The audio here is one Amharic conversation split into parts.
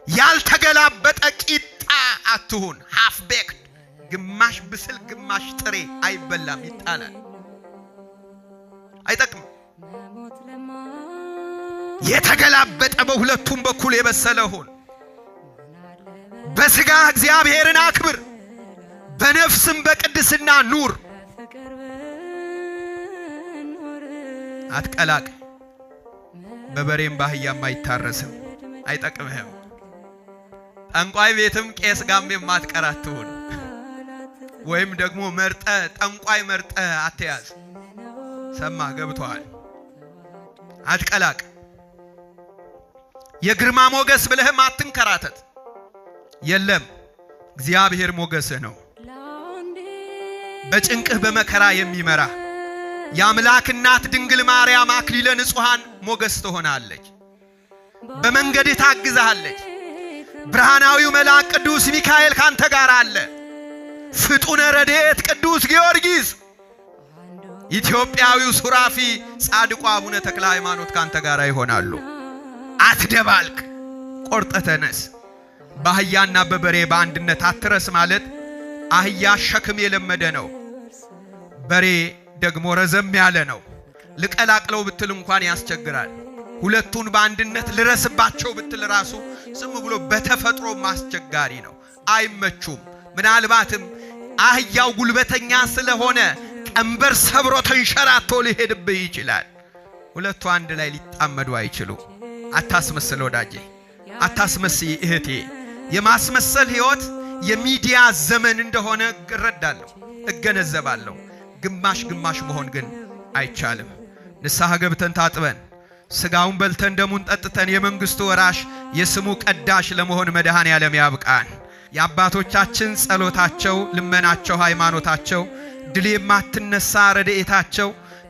ያልተገላበጠ ቂጣ አትሁን። Half baked፣ ግማሽ ብስል ግማሽ ጥሬ አይበላም፣ ይጣላል፣ አይጠቅምም። የተገላበጠ በሁለቱም በኩል የበሰለ ሁን። በሥጋ እግዚአብሔርን አክብር፣ በነፍስም በቅድስና ኑር። አትቀላቅ። በበሬም በአህያም አይታረስም፣ አይጠቅምህም። ጠንቋይ ቤትም ቄስ ጋም የማትቀር አትሁን። ወይም ደግሞ መርጠ ጠንቋይ መርጠ አትያዝ። ሰማ ገብቶሃል። አትቀላቅ። የግርማ ሞገስ ብለህም አትንከራተት። የለም፣ እግዚአብሔር ሞገስህ ነው። በጭንቅህ በመከራ የሚመራ የአምላክ እናት ድንግል ማርያም አክሊለ ንጹሐን ሞገስ ትሆናለች። በመንገድህ ታግዛሃለች። ብርሃናዊው መልአክ ቅዱስ ሚካኤል ካንተ ጋር አለ። ፍጡነ ረድኤት ቅዱስ ጊዮርጊስ፣ ኢትዮጵያዊው ሱራፊ ጻድቁ አቡነ ተክለ ሃይማኖት ካንተ ጋር ይሆናሉ። አትደባልቅ፣ ቆርጠህ ተነስ። በአህያና በበሬ በአንድነት አትረስ ማለት አህያ ሸክም የለመደ ነው። በሬ ደግሞ ረዘም ያለ ነው። ልቀላቅለው ብትል እንኳን ያስቸግራል። ሁለቱን በአንድነት ልረስባቸው ብትል ራሱ ዝም ብሎ በተፈጥሮ አስቸጋሪ ነው፣ አይመቹም። ምናልባትም አህያው ጉልበተኛ ስለሆነ ቀንበር ሰብሮ ተንሸራቶ ሊሄድብህ ይችላል። ሁለቱ አንድ ላይ ሊጣመዱ አይችሉ። አታስመስል ወዳጄ፣ አታስመስይ እህቴ። የማስመሰል ሕይወት የሚዲያ ዘመን እንደሆነ እረዳለሁ፣ እገነዘባለሁ። ግማሽ ግማሽ መሆን ግን አይቻልም። ንስሐ ገብተን ታጥበን ስጋውን በልተን ደሙን ጠጥተን የመንግስቱ ወራሽ የስሙ ቀዳሽ ለመሆን መድኃኔ ዓለም ያብቃን። የአባቶቻችን ጸሎታቸው፣ ልመናቸው፣ ሃይማኖታቸው ድል የማትነሳ ረድኤታቸው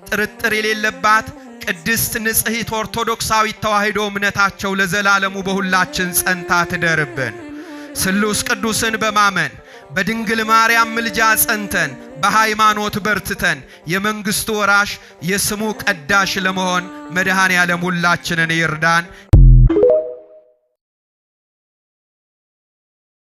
ጥርጥር የሌለባት ቅድስት ንጽሕት ኦርቶዶክሳዊት ተዋሕዶ እምነታቸው ለዘላለሙ በሁላችን ጸንታ ትደርብን። ስሉስ ቅዱስን በማመን በድንግል ማርያም ምልጃ ጸንተን በሃይማኖት በርትተን የመንግስቱ ወራሽ የስሙ ቀዳሽ ለመሆን መድኃኔ ዓለም ሁላችንን ይርዳን።